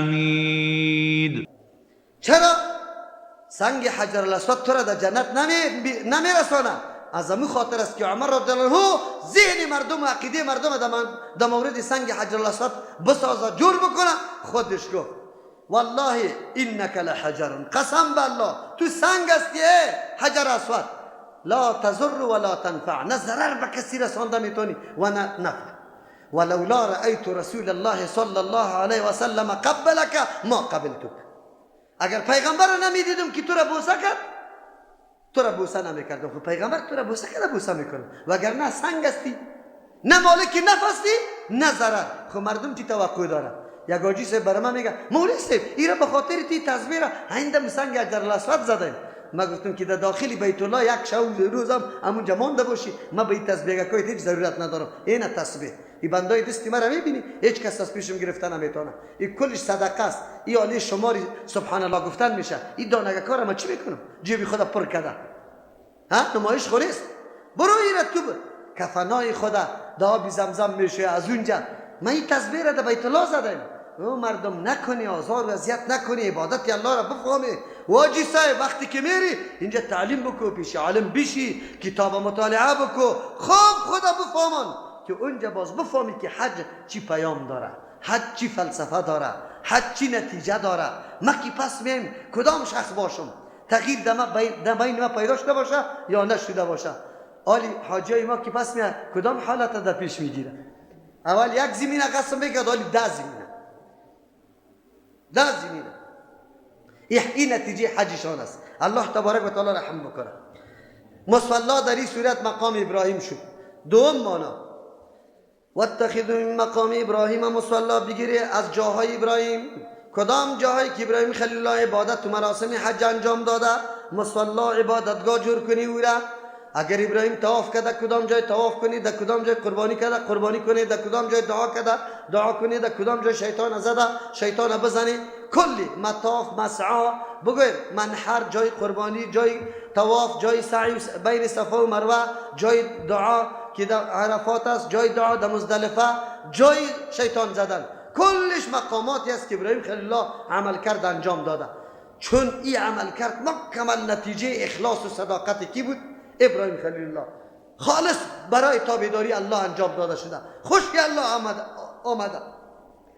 حمید. چرا؟ سنگ حجر الاسود تو را در جنت نمیرسانه. از امو خاطر است که عمر رضی الله عنه ذهن مردم و عقیده مردم در مورد سنگ حجر الاسود بسازه، جور بکنه. خودش گفت والله انک لحجر، قسم به الله تو سنگ هستی ای حجر اسود، لا تضر ولا تنفع، نه ضرر به کسی رسانده میتونی و نه نفع. ولولا رأیت رسول الله صلی الله علیه و سلم قبلک ما قبلتک. اگر پیغمبر رو نمیدیدم که تو را بوسه کرد، تو را بوسه نمیکردم. خب پیغمبر تو را بوسه کرده، بوسه میکنه، وگرنه سنگ هستی، نه مالک نفع هستی نه ضرر. خب مردم چی توقع داره؟ یک حاجی صاحب برای من میگه مولوی صاحب ایرا به خاطر تی تسبیح را هندم سنگ حجر الاسود زدیم. ما گفتم که در داخل بیت الله یک شب و روز هم همونجا مانده باشی، ما به این تسبیح کوی هیچ ضرورت ندارم. این تسبیح این بندای دستی مرا میبینی، هیچ کس از پیشم گرفته نمیتونه، این کلش صدقه است، این عالی شماری سبحان الله گفتن میشه. این دانگه کار ما چی میکنم؟ جیبی خدا پر کرده، ها نمایش خوریست. برو ایره تو کفنای خدا دعا زمزم میشه از اونجا. ما این تسبیح را در بیت الله زدیم. او مردم نکنی، آزار و اذیت نکنی، عبادت الله را بفهمی. واجی صاحب وقتی که میری اینجا تعلیم بکو، پیش عالم بشی، کتاب مطالعه بکو، خوب خدا بفهمان که اونجا باز بفهمی که حج چی پیام داره، حج چی فلسفه داره، حج چی نتیجه داره. ما که پس میم کدام شخص باشم، تغییر در بین ما پیدا شده باشه یا نشده باشه. آلی حاجی ما که پس میاد کدام حالت در پیش میگیره؟ اول یک زمینه قسم میکرد، آلی 10 زمینه، 10 زمینه. این نتیجه حجشان است. الله تبارک و تعالی رحم بکنه. مصلا در این صورت مقام ابراهیم شد. دوم معنا واتخذوا من مقام ابراهیم مصلا، بگیری از جاهای ابراهیم. کدام جاهایی که ابراهیم خلیل الله عبادت و مراسم حج انجام داده، مصلا عبادتگاه جور کنی او را. اگر ابراهیم طواف کرده کدام جای طواف کنی، در کدام جای قربانی کرده قربانی کنی، در کدام جای دعا کرده دعا کنی، در کدام جای شیطان زده شیطان بزنی. کلی مطاف مسعا بگویم منحر، جای قربانی، جای طواف، جای سعی بین صفا و مروه، جای دعا که در عرفات است، جای دعا در مزدلفه، جای شیطان زدن، کلش مقاماتی است که ابراهیم خلیل الله عمل کرد انجام داده. چون این عمل کرد مکمل نتیجه اخلاص و صداقت کی بود؟ ابراهیم خلیل الله. خالص برای تابعداری الله انجام داده شده. خوش که الله آمده،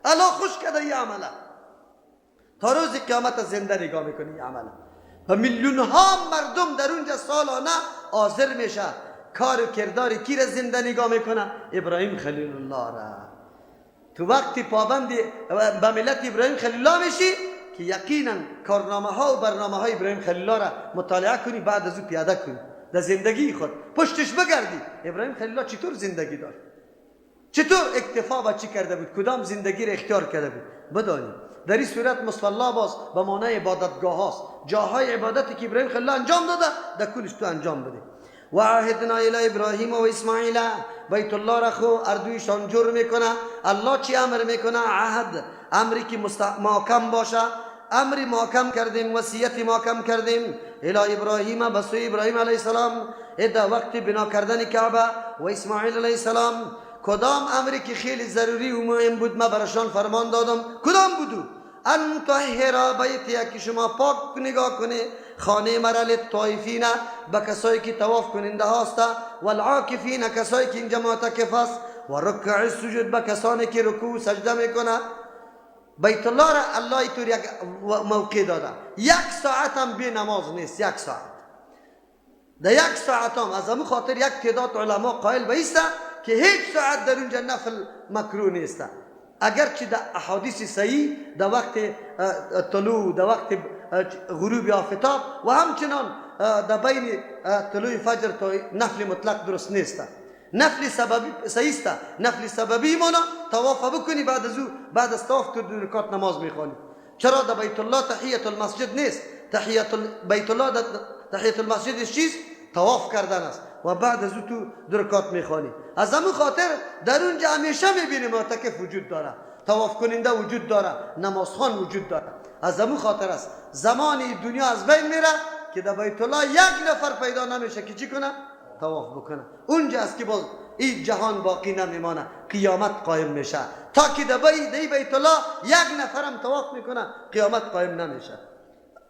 الله خوش کرده این عمله. تا روز قیامت زنده نگاه میکنی این عمله. و میلیون ها مردم در اونجا سالانه حاضر میشه. کار و کردار کی را زنده نگاه میکنه؟ ابراهیم خلیل الله را. تو وقتی پابند به ملت ابراهیم خلیل الله میشی که یقینا کارنامه ها و برنامه های ابراهیم خلیل الله را مطالعه کنی، بعد از او پیاده کنی در زندگی خود، پشتش بگردی ابراهیم خلیل الله چطور زندگی داشت، چطور اکتفا با چی کرده بود، کدام زندگی را اختیار کرده بود، بدانی. در این صورت مصلا باز به معنای عبادتگاه هاست، جاهای عبادتی که ابراهیم خلیل الله انجام داده در کلش تو انجام بده. و عهدنا الی ابراهیم و اسماعیل، بیت الله را خو اردویشان جور میکنه. الله چی امر میکنه؟ عهد، امری که محکم باشه، امری محکم کردیم، وصیت محکم کردیم. الی ابراهیم، به سوی ابراهیم علیه السلام در وقت بنا کردن کعبه، و اسماعیل علیه السلام. کدام امری که خیلی ضروری و مهم بود ما برشان فرمان دادم؟ کدام بودو؟ ان طهر بیتی، که شما پاک نگاه کنی خانه مرا، للطائفین، به کسایی که طواف کننده هاسته، والعاکفین، کسایی که اینجا معتکف است، و رکع السجود، به کسانی که رکوع سجده میکنه. بیت الله را الله اینطور یک موقع داده، یک ساعت هم بی نماز نیست، یک ساعت در یک ساعت هم. از همون خاطر یک تعداد علما قائل به ایسته که هیچ ساعت در اونجا نفل مکروه نیست، اگرچه در احادیث صحیح در وقت طلوع، در وقت غروب آفتاب و همچنان در بین طلوع فجر تا نفل مطلق درست نیست. نفل سببی صحیح است، نفل سببی مانا طواف بکنی، بعد از او بعد از طواف تو دو رکعت نماز میخوانی. چرا در بیت الله تحیت المسجد نیست؟ تحیت بیت الله تحیت المسجد چیست؟ طواف کردن است و بعد از او تو دو رکعت میخوانی. از همون خاطر در اونجا همیشه میبینی معتکف وجود داره، طواف کننده وجود داره، نمازخوان وجود داره. از همون خاطر است زمانی دنیا از بین میره که در بیت الله یک نفر پیدا نمیشه که چی کنه؟ طواف بکنه. اونجا است که باز این جهان باقی نمیمانه، قیامت قایم میشه. تا که در بیت الله یک نفرم طواف میکنه قیامت قایم نمیشه.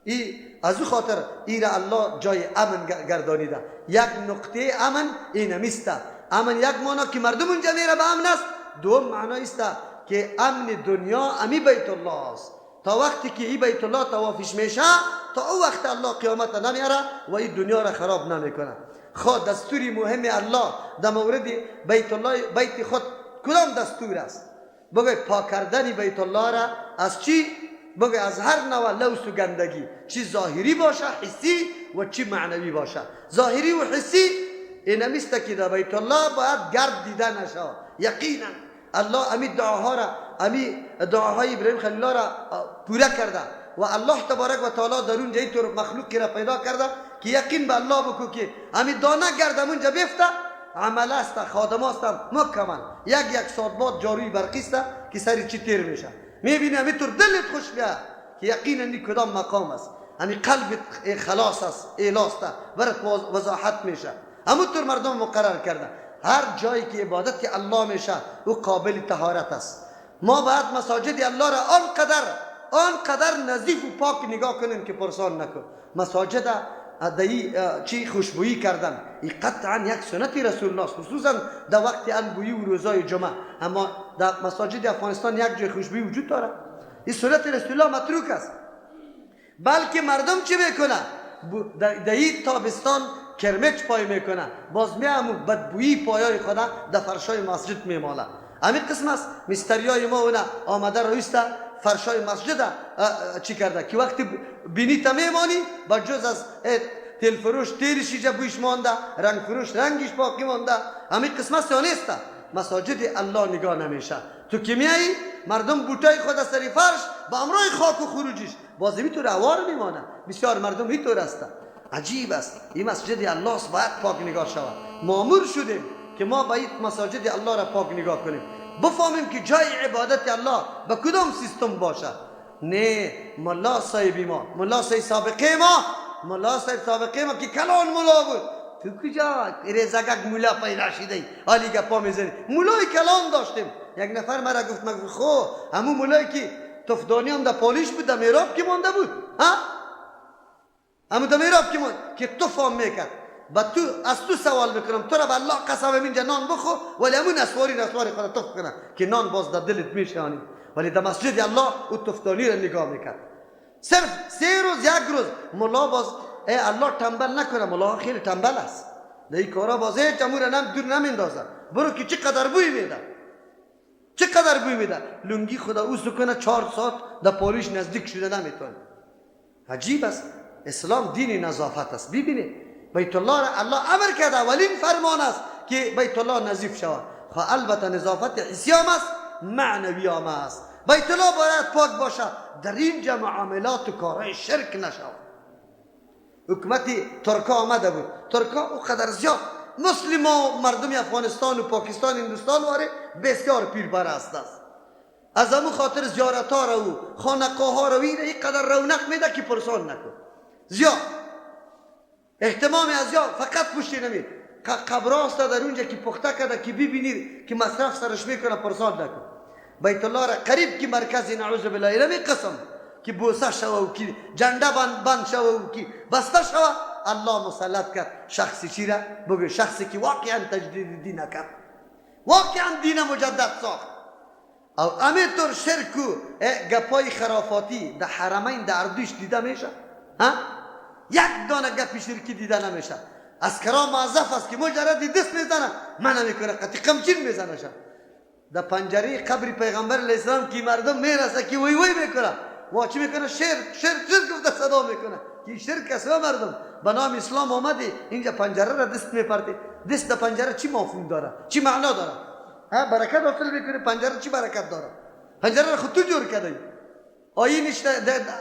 ای از او خاطر ای را الله جای امن گردانیده. یک نقطه امن این نمیسته. امن یک معنا که مردم اونجا میره به امن است، دوم معنا است که امن دنیا امی بیت الله است. تا وقتی که ای بیت الله طوافش میشه تا او وقت الله قیامت نمیاره و این دنیا را خراب نمیکنه. خود دستوری مهم الله در مورد بیت الله، بیت خود کدام دستور است؟ بگه پاک کردن بیت الله را از چی؟ بگه از هر نوع لوس و گندگی، چی ظاهری باشه حسی و چی معنوی باشه. ظاهری و حسی اینمیست که در بیت الله باید گرد دیده نشه. یقینا الله امی دعاها را، امی دعاهای ابراهیم خلیل الله را پوره کرده و الله تبارک و تعالی در اونجا اینطور مخلوقی را پیدا کرده که یقین به الله بکو که امی دانه گردم اونجا بیفته، عمل است، خادم است مکمل، یک یک ساعت بعد جاروی برقی است که سری چی تیر میشه. میبینی همینطور دلت خوش میاد که یقینا این کدام مقام است، همین قلب خلاص است، اخلاص است، برات وضاحت میشه. همونطور مردم مقرر کرده هر جایی که عبادت الله میشه او قابل طهارت است. ما باید مساجد الله را آنقدر نظیف و پاک نگاه کنیم که پرسان نکن. مساجد دایی چی خوشبویی کردن این قطعا یک سنت رسول الله است، خصوصا در وقت انبویی و روزای جمعه. اما در مساجد افغانستان یک جای خوشبویی وجود داره، این سنت رسول الله متروک است. بلکه مردم چی میکنه؟ در این تابستان کرمچ پای میکنه، باز میامو بدبویی پایای خدا در فرشای مسجد میماله. همین قسم است مستریای ما اونه آمده رویسته فرشای مسجد چی کرده که وقتی بینی تا میمانی با جز از تیل فروش تیلش اینجا بویش مانده، رنگ فروش رنگش باقی مانده. همین قسم است یا نیست؟ مساجد الله نگاه نمیشه. تو که میایی مردم بوتای خود از سری فرش با امرای خاک و خروجش باز اینطور اوار میمانه. بسیار مردم اینطور است. عجیب است. این مسجد الله است، باید پاک نگاه شود. مامور شدیم که ما باید مساجد الله را پاک نگاه کنیم، بفهمیم که جای عبادت الله به کدام سیستم باشه. نه ملا صاحبی ما، ملا صاحب سابقه ما، ملا صاحب سابقه ما که کلان ملا بود، تو کجا ریزگک ملا پیدا شده حالی گپا میزنی؟ ملای کلان داشتیم. یک نفر مرا گفت، من گفت خو همون ملایی که تفدانی هم در پالیش بود، در میراب که مانده بود، ها همون در میراب که ماند که تفام میکرد. با تو از تو سوال میکنم، تو را به الله قسم اینجا نان بخو ولی همون اسواری نسواری خود تف کنه که نان باز در دلت میشه. ولی در مسجد الله او تفتانی را نگاه میکرد. صرف 3 روز یک روز ملا باز ای الله تنبل نکنه، ملا خیلی تنبل است در این کارا، باز هیچ امور نم دور نمیندازه. برو که چقدر بوی میده، چقدر بوی میده، لنگی خدا او سکنه 4 ساعت در پالیش نزدیک شده نمیتونه. عجیب است. اسلام دین نظافت است. ببینید بیت الله را الله امر کرده، اولین فرمان است که بیت الله نظیف شود. خب البته نظافت حسی هم است، معنوی هم است. بیت الله باید پاک باشه، در اینجا معاملات و کارهای شرک نشود. حکومت ترکا آمده بود، ترکا او قدر زیاد مسلم و مردم افغانستان و پاکستان هندوستان واره بسیار پیربر است. از همون خاطر زیارت ها را و خانقاه ها را این قدر رونق میده که پرسان نکن. زیاد احتمام از یا فقط پشتی نمی قبراست در اونجا که پخته کرده که ببینید که مصرف سرش میکنه، پرسان نکن. بیت الله را قریب که مرکز نعوذ بالله نمی قسم که بوسه شوه و که جنده بند شوه و که بسته شوه، الله مسلط کرد شخصی چی را؟ بگه شخصی که واقعا تجدید دین کرد، واقعا دین مجدد ساخت. او امیطور شرک و گپای خرافاتی در حرمین در اردوش دیده میشه، ها؟ یک دانه گپی شرکی دیده نمیشه. از کرام موظف است که مجرد دست میزنه من نمیکنه، قطعی قمچین میزنه شه. در پنجره قبر پیغمبر علیه السلام که مردم میرسه که وی وی میکنه، وا چی میکنه؟ شرک شرک شرک گفته صدا میکنه که شرک است. مردم به نام اسلام آمدی اینجا پنجره را دست میپرتی، دست در پنجره چی مفهوم داره؟ چی معنا داره؟ ها برکت حاصل میکنه. پنجره چی برکت داره؟ پنجره را خود تو جور کردی، آیینش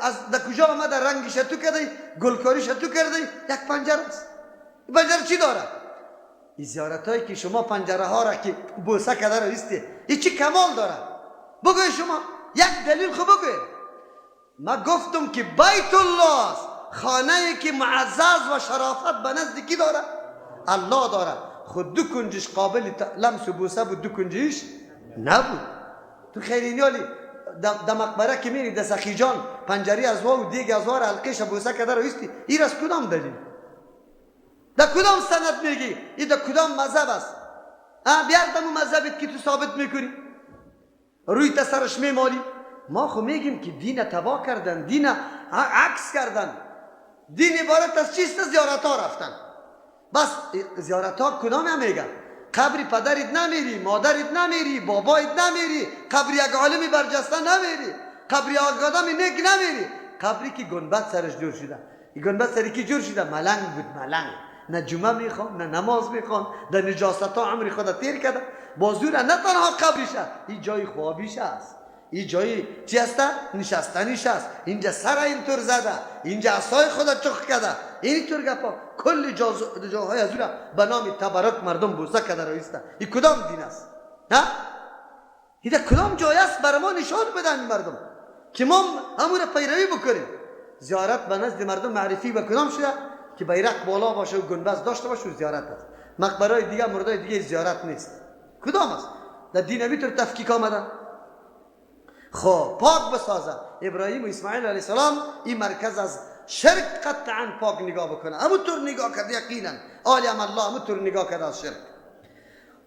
از در کجا آمده، رنگش تو کردی، گلکاریش تو کردی، یک پنجره است. پنجره چی داره؟ این زیارت هایی که شما پنجره ها را که بوسه کرده را ایستی، این چی کمال داره؟ بگوی شما یک دلیل خو بگوی. ما گفتم که بیت الله است، خانه ای که معزز و شرافت به نزد کی داره؟ الله داره. خود دو کنجش قابل لمس و بوسه بود، دو کنجش نبود. تو خیلی نیالی در مقبره که میری در سخی جان پنجری از وا و دیگ از وا را حلقیش بوسه کرده رو ایستی، این از کدام دلیل؟ در کدام سند میگی؟ این در کدام مذهب است؟ بیار دمو مذهبت که تو ثابت میکنی روی تسرش میمالی. ما خو میگیم که دین تباه کردن، دین عکس کردن. دین عبارت از چیست؟ زیارت ها رفتن. بس زیارت ها کدام هم میگن؟ قبر پدرت نمیری، مادرت نمیری، بابایت نمیری، قبر یک عالمی برجسته نمیری، قبر یک آدم نیک نمیری، قبری که گنبد سرش جور شده. این گنبد سری کی جور شده؟ ملنگ بود، ملنگ. نه جمعه میخوان، نه نماز میخوان، در نجاست ها عمر خود تیر کرده. بازور نه تنها قبرش، این جای خوابیش است، این جای چی است؟ نشستنیش است. اینجا سر اینطور زده، اینجا عصای خود چخ کرده، اینطور گپا کل جاهای از اون به نام تبرک مردم بوسه کرده رایسته. این کدام دین است؟ ها؟ این کدام جای است برای ما نشان بدن مردم که ما همون را پیروی بکنیم؟ زیارت به نزد مردم معرفی به کدام شده؟ که بیرق بالا باشه و گنبد داشته باشه و زیارت است. مقبرای دیگه مردای دیگه زیارت نیست. کدام است؟ در دین طور تفکیک آمده. خب پاک بسازه. ابراهیم و اسماعیل علیه السلام این مرکز از شرک قطعا پاک نگاه بکنه. همونطور نگاه کرد یقینا عالم الله، همونطور نگاه کرد از شرک.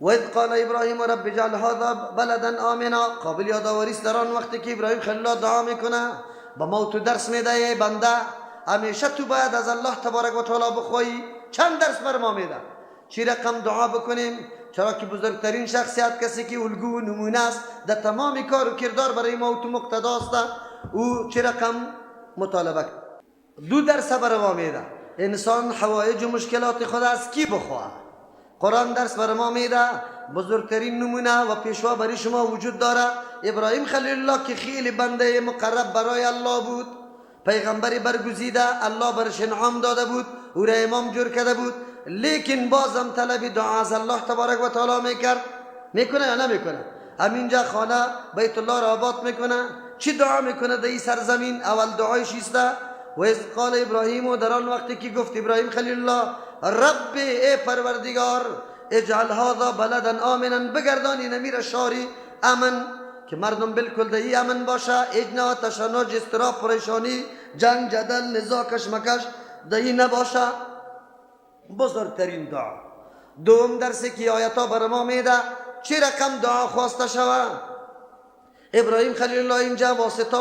و اذ قال ابراهیم رب اجعل هذا بلدا آمنا. قابل یادآوری است در آن وقتی که ابراهیم خلیل الله دعا میکنه، با ما تو درس میده بنده همیشه تو باید از الله تبارک و تعالی بخوایی. چند درس بر ما میده چی رقم دعا بکنیم، چرا که بزرگترین شخصیت کسی که الگو و نمونه است در تمام کار و کردار برای ما و تو مقتدا است، او چی رقم مطالبه. دو درس بر ما میده انسان حوایج و مشکلات خود از کی بخواه. قرآن درس بر ما میده بزرگترین نمونه و پیشوا برای شما وجود داره ابراهیم خلیل الله که خیلی بنده مقرب برای الله بود، پیغمبری برگزیده، الله برش انعام داده بود، او را امام جور کرده بود، لیکن بازم طلب دعا از الله تبارک و تعالی میکرد. میکنه یا نمیکنه؟ همینجا خانه بیت الله را آباد میکنه. چی دعا میکنه در این سرزمین؟ اول دعایش ایسته و اذ قال ابراهیم، و در آن وقتی که گفت ابراهیم خلیل الله رب ای پروردگار اجعل هذا بلدا آمنا، بگردان این امیر شاری امن که مردم بالکل در ای امن باشه، اجنا تشنج اضطراب پریشانی جنگ جدل نزاع کشمکش در ای نباشه. بزرگترین دعا. دوم درسی که آیتا بر ما میده چه رقم دعا خواسته شوه. ابراهیم خلیل الله اینجا واسطه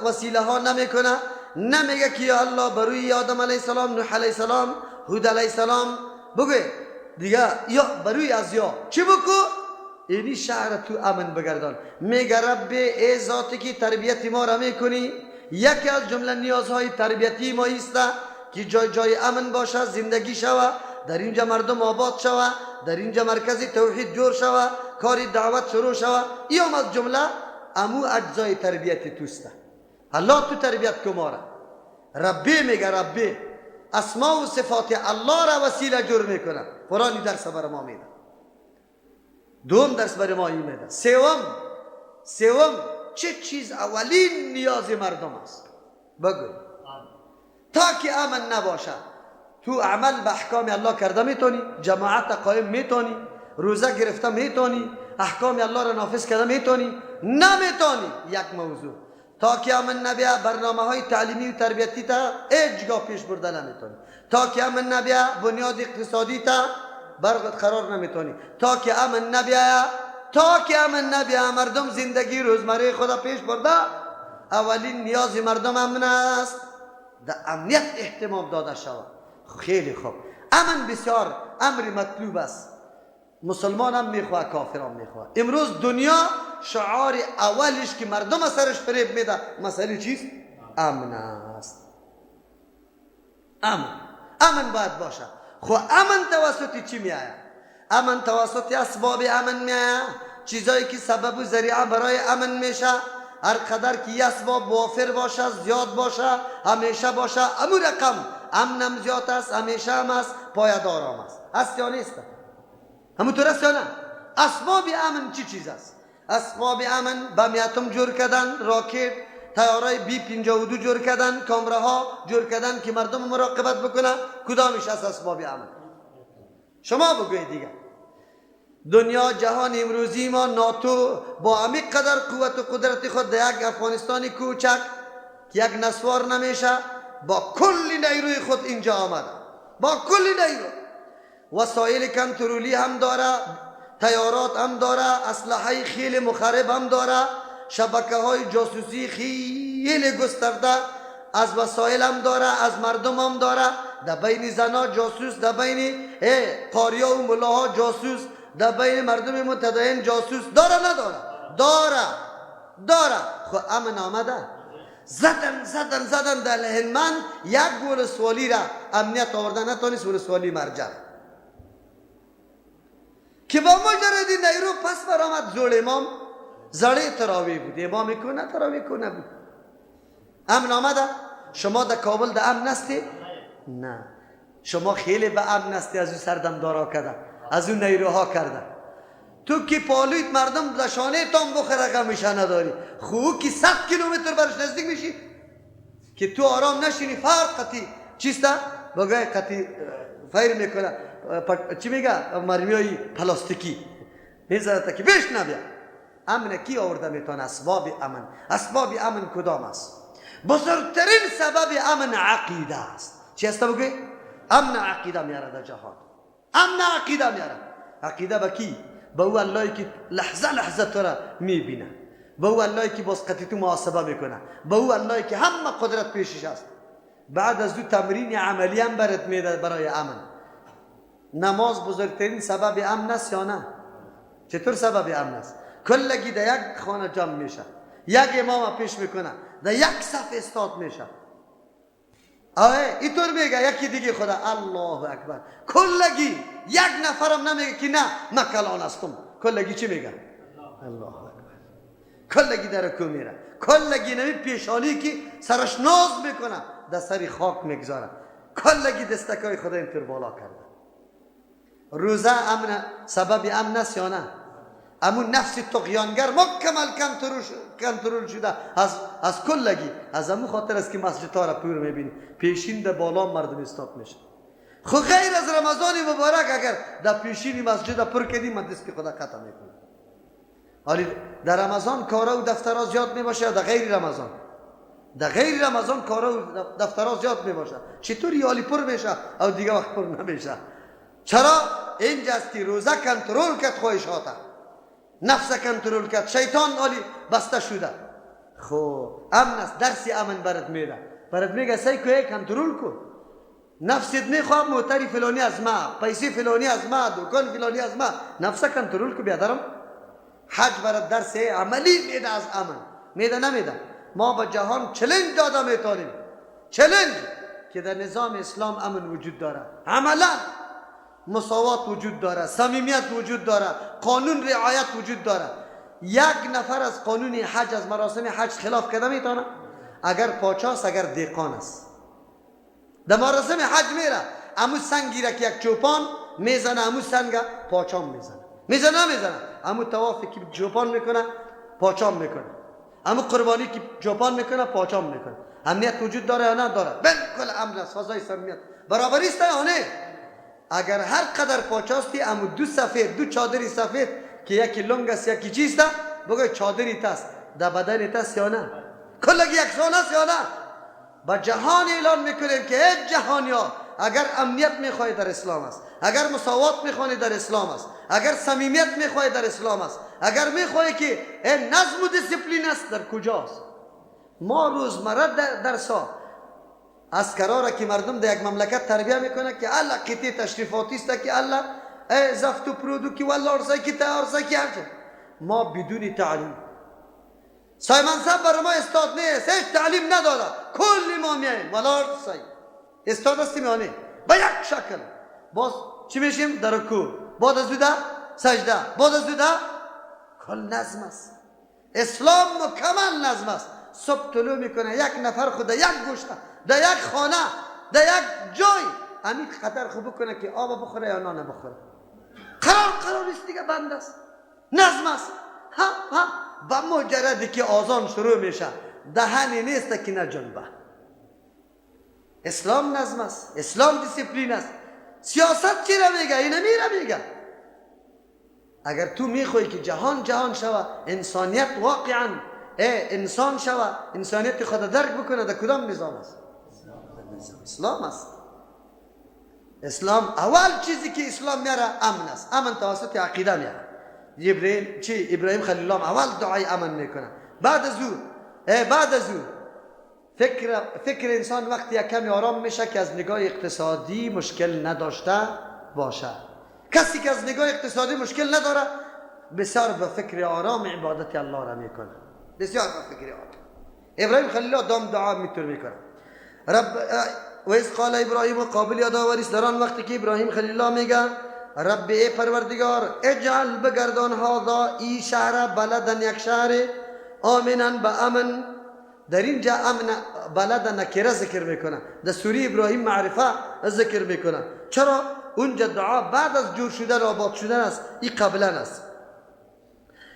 وسیله ها نمیکنه، نمیگه که یا الله بروی آدم علیه السلام، نوح علیه السلام، هود علیه السلام بگه دیگه یا بروی از یا چی بکو اینی شهر تو امن بگردان. میگه رب ای ذاتی که تربیت ما را میکنی، یکی از جمله نیازهای تربیتی ما ایسته که جای جای امن باشه، زندگی شوه، در اینجا مردم آباد شوه، در اینجا مرکز توحید جور شوه، کاری دعوت شروع شوه. این از جمله امو اجزای تربیت توسته. الله تو تربیت کماره. ربی میگه ربی اسماء و صفات الله را وسیله جور میکنه. قرآن درس بر ما میده. دوم درس بر ما این میده. سوم چه چیز اولین نیاز مردم است؟ بگو. تا که امن نباشه تو عمل به احکام الله کرده میتونی، جماعت قایم میتونی، روزه گرفته میتونی، احکام الله را نافذ کرده میتونی، نمیتونی. یک موضوع تا که امن نبیه برنامه های تعلیمی و تربیتی تا هیچگاه پیش برده نمیتونی. تا که امن نبیه بنیاد اقتصادی تا برقرار قرار نمیتونی. تا که امن نبیه، تا که امن نبیه مردم زندگی روزمره خدا پیش برده. اولین نیاز مردم امن است، در امنیت اهتمام داده شود. خیلی خوب، امن بسیار امر مطلوب است. مسلمان هم میخواه، کافر هم میخواه. امروز دنیا شعار اولش که مردم سرش فریب میده مسئله چیست؟ امن است. امن باید باشه. خب امن توسط چی میآید؟ امن توسط اسباب امن میآید، چیزایی که سبب و ذریعه برای امن میشه. هر قدر که یه اسباب وافر باشه، زیاد باشه، همیشه باشه، امو رقم امنم زیاد است، همیشه هم است، پایدار هم است. است یا نیست؟ همونطور است یا نه؟ اسباب امن چی چیز است؟ اسباب امن بمیتم جور کردن، راکت، طیاره بی 52 جور کردن، کامره ها جور کردن که مردم مراقبت بکنه. کدامش از اسباب امن؟ شما بگوید دیگه. دنیا جهان امروزی ما ناتو با همی قدر قوت و قدرت خود در یک افغانستان کوچک که یک نسوار نمیشه، با کل نیروی خود اینجا آمده، با کل نیرو، وسایل کنترلی هم داره، طیارات هم داره، اسلحه خیلی مخرب هم داره، شبکه های جاسوسی خیلی گسترده از وسایل هم داره، از مردم هم داره، در بین زنا جاسوس، در بین قاریا و ملاها جاسوس، در بین مردم متدین جاسوس داره. نداره؟ داره، داره. خب امن آمده، زدن زدن زدن در هلمند یک ولسوالی را امنیت آورده نتانست، ولسوالی مرجع که با مجرد نیرو پس برآمد. زول امام زړه تراوی بود، امام کو نه تراوی کو نبود. امن آمده. شما در کابل در امن هستی؟ نه، شما خیلی به امن هستی. از اون سردمدارا کرده، از اون نیروها کرده. تو که پالویت مردم در شانه تام بخوره غمشه نداری، خو که 100 کیلومتر برش نزدیک میشی که تو آرام نشینی، فرق قطی چیسته؟ بگای قطی فیر میکنه، چی میگه؟ مرمیای پلاستیکی میزنه که بیش نبیا. امن کی آورده میتونه؟ اسباب امن. اسباب امن کدام است؟ بزرگترین سبب امن عقیده است. چی است بگوی؟ امن عقیده میاره در جهان. امن عقیده میاره. عقیده به کی؟ به او اللهی که لحظه لحظه تو را میبینه، به او اللهی که باز قطعی تو محاسبه میکنه، به او اللهی که همه قدرت پیشش است. بعد از دو تمرین عملی هم برات میده برای امن. نماز بزرگترین سبب امن است یا نه؟ چطور سبب امن است؟ کلگی در یک خانه جمع میشه، یک امام پیش میکنه، در یک صف استاد میشه. آه اینطور میگه یکی دیگه خدا الله اکبر. کلگی یک نفرم نمیگه که نه من کلان هستم. کلگی چی میگه؟ الله اکبر. کلگی در کو میره، کلگی نمی پیشانی که سرش ناز میکنه در سری خاک میگذاره، کلگی دستکای خدا اینطور بالا کرده. روزه امن سبب امن است یا نه؟ امون نفس طغیانگر مکمل کنترل شده از کلگی. از امون خاطر است که مسجدها را پور میبینی پیشین در بالا مردم استاد میشه. خو غیر از رمضان مبارک اگر در پیشین مسجد پر کردی من دست خدا قطع میکنه. حالی در رمضان کارا و دفترها زیاد میباشه، در غیر رمضان؟ در غیر رمضان کارا و دفترها زیاد میباشه. چطور حالی پر میشه او دیگه وقت پر نمیشه؟ چرا؟ اینجاست که روزه کنترل کرد خواهشات، نفس کنترل کرد، شیطان عالی بسته شده. خب امن است. درس امن برات میده، برات میگه سعی کو کنترل کو نفست. میخوام موتری فلانی از ما، پیسه فلانی از ما، دکان فلانی از ما، نفس کنترل کو بیادرم. حج برات درس عملی میده از امن. میده نمیده؟ ما به جهان challenge داده میتونیم، challenge که در نظام اسلام امن وجود داره، عملا مساوات وجود داره، صمیمیت وجود داره، قانون رعایت وجود داره. یک نفر از قانون حج، از مراسم حج خلاف کرده میتونه؟ اگر پاچاست، اگر دیقان است، در مراسم حج میره امو سنگی را که یک چوپان میزنه، امو سنگ پاچام میزنه، میزنه میزنه، امو طوافی که چوپان میکنه پاچام میکنه، امو قربانی که چوپان میکنه پاچام میکنه. امنیت وجود داره یا نداره؟ بالکل امن است، فضای صمیمیت، برابری است یا نه؟ اگر هر قدر پاچاستی امو دو سفید، دو چادری سفید که یکی لنگ است یکی چیست، بگو چادری تاست در بدن تاست یا نه؟ کلگی یکسان است یا نه؟ با جهان اعلان میکنیم که هیچ جهانیا اگر امنیت میخوای در اسلام است، اگر مساوات میخوای در اسلام است، اگر صمیمیت میخوای در اسلام است، اگر میخوای که نظم و دیسیپلین است در کجاست؟ ما روزمره درسا اسکرا را که مردم در یک مملکت تربیه میکنه که الله قطعه تشریفاتی است که الله زفت و پرودو که والله ارسای که تا که همچه. ما بدون تعلیم، سایمن صاحب برای ما استاد نیست، هیچ تعلیم نداره، کل ما میاییم والله ارسای استاد هستیم یا نه؟ به یک شکل باز چی میشیم؟ در رکوع، بعد از ده سجده، بعد از ده کل نظم است. اسلام مکمل نظم است. صبح طلوع میکنه یک نفر خود یک گوشه در یک خانه در یک جای همین خطر خوب بکنه که آب بخوره یا نان بخوره، قرار قرار نیست دیگه، بند است، نظم است. ها ها با مجردی که آذان شروع میشه دهنی نیست که نجنبه. اسلام نظم است، اسلام دیسیپلین است. سیاست چی را میگه؟ اینه میره میگه. اگر تو میخوای که جهان جهان شوه، انسانیت واقعا انسان شوه، انسانیت خود درک بکنه، در کدام نظام است؟ نظام اسلام است. اسلام اول چیزی که اسلام میاره امن است. امن توسط عقیده میاره. جبرئیل چی ابراهیم خلیل الله اول دعای امن میکنه. بعد از او فکر انسان وقتی یک کمی آرام میشه که از نگاه اقتصادی مشکل نداشته باشه. کسی که از نگاه اقتصادی مشکل نداره بسیار به فکر آرام عبادت الله را میکنه، بسیار به فکر آرام. ابراهیم خلیل الله دام دعا میتور میکنه. رب و اذ قال ابراهیم، قابل یادآوری است در آن وقتی که ابراهیم خلیل الله میگه رب ای پروردگار اجعل بگردان هذا ای شهر بلدن یک شهر آمنا به امن. در اینجا امن بلد نکره ذکر میکنه، در سوره ابراهیم معرفه ذکر میکنه. چرا؟ اونجا دعا بعد از جور شدن و آباد شدن است، این قبلا است.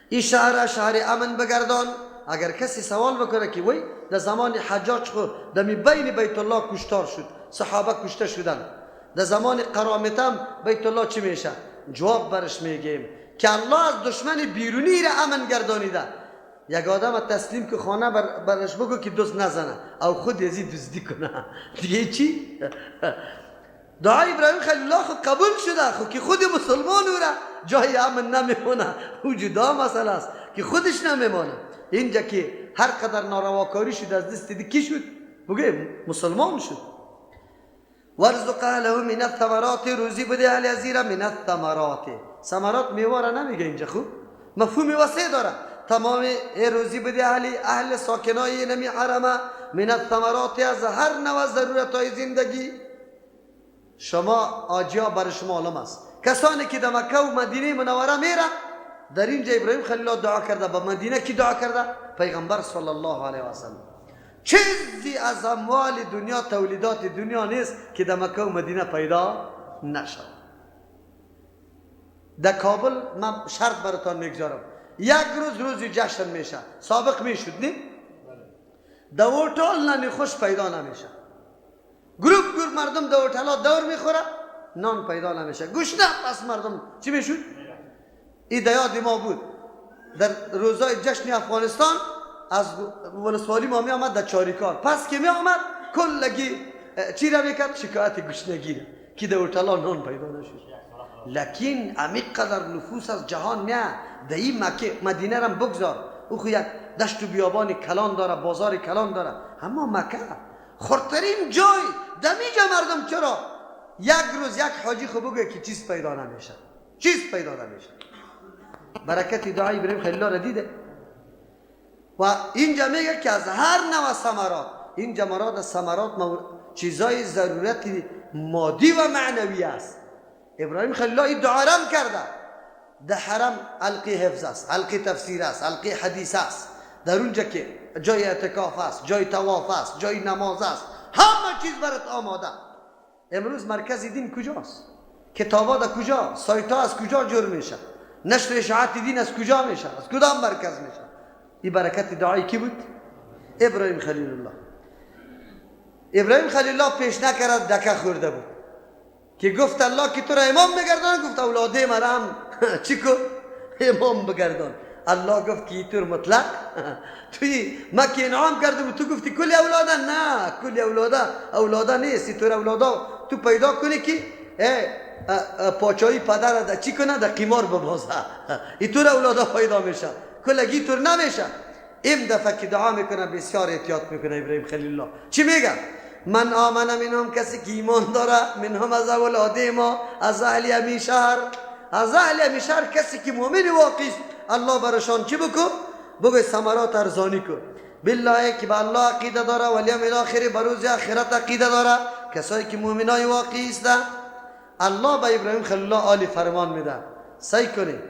این شهر شهر امن بگردان. اگر کسی سوال بکنه که وی در زمان حجاج خو در بین بیت الله کشتار شد، صحابه کشته شدن، در زمان قرامطه بیت الله چی میشه؟ جواب برش میگیم که الله از دشمن بیرونی را امن گردانیده. یک آدم تسلیم که خانه برش بگو که دزد نزنه او خود ازی دزدی کنه دیگه چی؟ دعای ابراهیم خلیل الله خود قبول شده، خو که خود مسلمان او را جای امن نمیمونه، او جدا مسئله است که خودش نمیمونه. اینجا که هر قدر نارواکاری شد از دست دیگه کی شد؟ بگه مسلمان شد. ورزق اهله من الثمرات، روزی بده اهل ازیره من الثمرات. ثمرات میوه را نمیگه اینجا، خوب مفهوم وسیع داره. تمام روزی بده اهل ساکنای نمی حرمه من الثمرات، از هر نوع ضرورت های زندگی. شما آجیا بر شما معلوم است، کسانی که در مکه و مدینه منوره میره، در اینجا ابراهیم خلیل الله دعا کرده. به مدینه کی دعا کرده؟ پیغمبر صلی الله علیه و سلم. چیزی از اموال دنیا، تولیدات دنیا نیست که در مکه و مدینه پیدا نشد. در کابل من شرط براتان میگذارم، یک روز روزی جشن میشه، سابق میشد نی؟ در هتل نانی خوش پیدا نمیشه. گروپ گروپ مردم در هتل ها دور میخوره، نان پیدا نمیشه، گشنه. پس مردم چی میشد؟ این یاد ما بود در روزای جشن افغانستان از ولسوالی ما می آمد در چاریکار، پس که می آمد کلگی چی را میکرد؟ شکایت گشنگی را که در هتل ها نان پیدا نشد. لکن امی قدر نفوس از جهان میاد در این مکه مدینه را بگذار، او خو یک دشت و بیابان کلان داره، بازار کلان داره، اما مکه خردترین جای دمیجا مردم چرا یک روز یک حاجی خو بگه که چیز پیدا نمیشه، چیز پیدا نمیشه. برکت دعای ابراهیم خلیل الله را دیده. و اینجا میگه که از هر نوع ثمرات، اینجا مراد از ثمرات چیزای ضرورت مادی و معنوی است. ابراهیم خلیل الله این دعا رم کرده. در حرم حلقه حفظ است، حلقه تفسیر است، حلقه حدیث است، در اونجا که جای اعتکاف است، جای طواف است، جای نماز است، همه چیز برات آماده. امروز مرکز دین کجاست؟ کتابا در کجا؟ سایت ها از کجا جور میشه؟ نشر اشاعت دین از کجا میشه؟ از کدام مرکز میشه؟ این برکت دعای کی بود؟ ابراهیم خلیل الله. ابراهیم خلیل الله پیش نکرد، دکه خورده بود که گفت الله که تو را امام بگردان، گفت اولاده مرام چی کو؟ امام بگردان. الله گفت که طور مطلق توی مکه انعام کرده بود، تو گفتی کلی اولاده، نه کلی اولاده اولاده نیست، طور اولاده تو پیدا کنی که پاچایی پدر ده چی کنه؟ ده قیمار ببازه، اینطور اولاده پیدا میشه، کلگی طور نمیشه. این دفعه که دعا میکنه بسیار احتیاط میکنه ابراهیم خلیل الله. چی میگه؟ من آمن منهم، کسی که ایمان داره، منهم از اولاده ما، از اهل امی شهر، از اهل امی شهر کسی که مؤمن واقعی است، الله برشان چی بکو؟ بگو ثمرات ارزانی کو. بالله که به الله عقیده داره، والیوم الاخر، به روز آخرت عقیده داره، کسایی که مؤمنای واقعی است. الله به ابراهیم خلیل الله عالی فرمان میده سعی کنید.